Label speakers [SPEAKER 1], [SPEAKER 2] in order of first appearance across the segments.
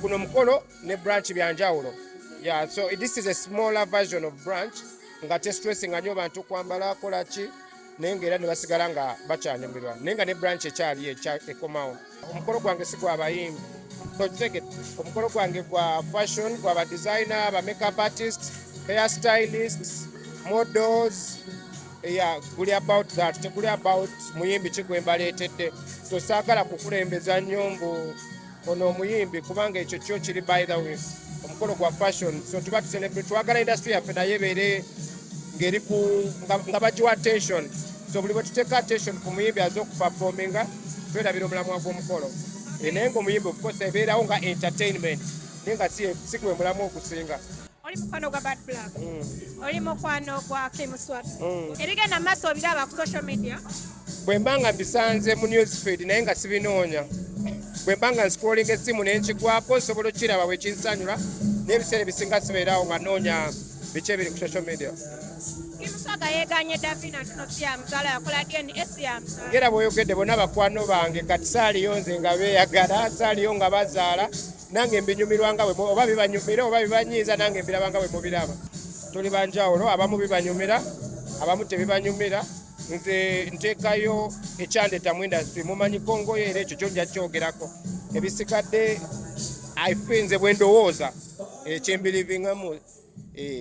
[SPEAKER 1] Guno mukolo ne brunch byanjawulo. Yeah, so this is a smaller version of brunch nga te stressinga nnyo bantu kwambala kola ki, naye nga era ne basigala nga bakyanyumirwa, naye nga ne brunch ekyali ekomawo. Omukolo gwange si gwa bayimbi, okitegedde? Omukolo gwange gwa fashion, gwa ba designer, ba makeup artist, hair stylists, models. Yeah, guli about that, teguli about muyimbi ki gwe mbaleetedde. So saagala kukulembeza nnyo mbu ono omuyimbi, kubanga ekyo kyo kiri. By the way, omukolo gwa fashion, so tuba tucelebrate, twagala industry yaffe naye ebeere ng'eri ku nga bagiwa attention. So buli bwe tuteeka attention ku muyimbi aze okuperforminga, twerabira omulamwa gw'omukolo. Naye nga omuyimbi, of course, ebeerawo nga entertainment, naye nga si gwe mulamwa ogusinga.
[SPEAKER 2] Oli mukwano gwa Bad Black, oli mukwano gwa Kim Swagga. Ebigenda mu maaso obiraba ku social media?
[SPEAKER 1] Bwe mba nga mbisanze mu newsfeed, naye nga sibinoonya. Bwe mba nga nscrollinga essimu nenkigwako, nsobola okukiraba bwe kinsanyula, naye ebiseera ebisinga sibeerawo nga noonya biki ebiri ku social media.
[SPEAKER 2] Kim Swagga yeeganye Davina nti no si yamuzaala, yakola DNA, si yamuzaala.
[SPEAKER 1] Ngera bw'oyogedde, bonna bakwano bange. Kati saaliyo nze nga beeyagala, saaliyo nga bazaala. Nange mbinyumirwa nga bwe oba bibanyumira oba bibanyiiza, nange mbiraba nga bwe mubiraba. Tuli banjawulo, abamu bibanyumira, abamu tebibanyumira. Nze nteekayo ekyandeta mu industry, mumanyiko ngoye, era ekyo kyo nja kyogerako. Ebisigadde ife nze bwe ndowooza, ekyembirivingamu,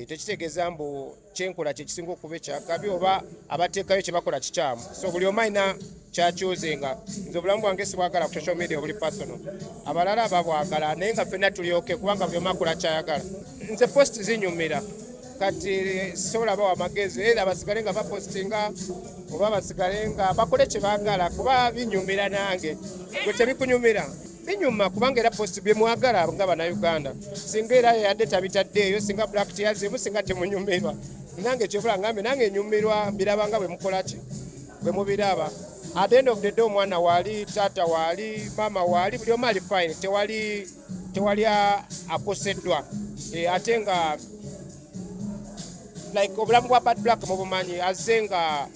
[SPEAKER 1] tekitegeeza mbu kyenkola kyekisinga okuba ekyakabi oba abateekayo kyebakola kikyamu. So buli omu alina kyakyuzinga. Nze obulamu bwange sibwagala ku social media, obuli personal. Abalala babwagala, naye nga ffenna tulyoke, kubanga buli omu akola kyayagala. Nze post zinyumira, kati sisobola bawa magezi era basigale nga bapostinga oba basigale nga bakole kye baagala, kuba binyumira. Nange gwe tebikunyumira, binyuma, kubanga era post bye mwagala nga Bannayuganda. Singa era yadde tabitaddeeyo, singa Black Tears, singa temunyumirwa. Nange kyebula ngambe, nange nyumirwa, mbiraba nga bwe mukola ki, bwe mubiraba. At the end of the day, omwana waali, taata waali, maama waali, buli omu ali fine, tewali akoseddwa. Ate nga like obulamu bwa Bad Black mubumanyi, azze nga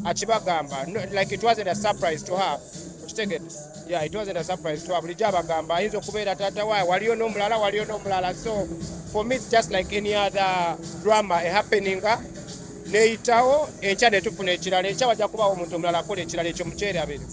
[SPEAKER 1] akibagamba. No, like it wasn't a surprise to her, okitegedde? Yeah, it wasn't a surprise to her. Bulijjo abagamba ayinza okubeera taata waawe, waliyo n'omulala, waliyo n'omulala. So for me, it's just like any other drama ehappeninga neyitawo, enkya netufuna ekirala, enkya wajja kubawo omuntu omulala akola ekirala. Ekyo mukyerabire.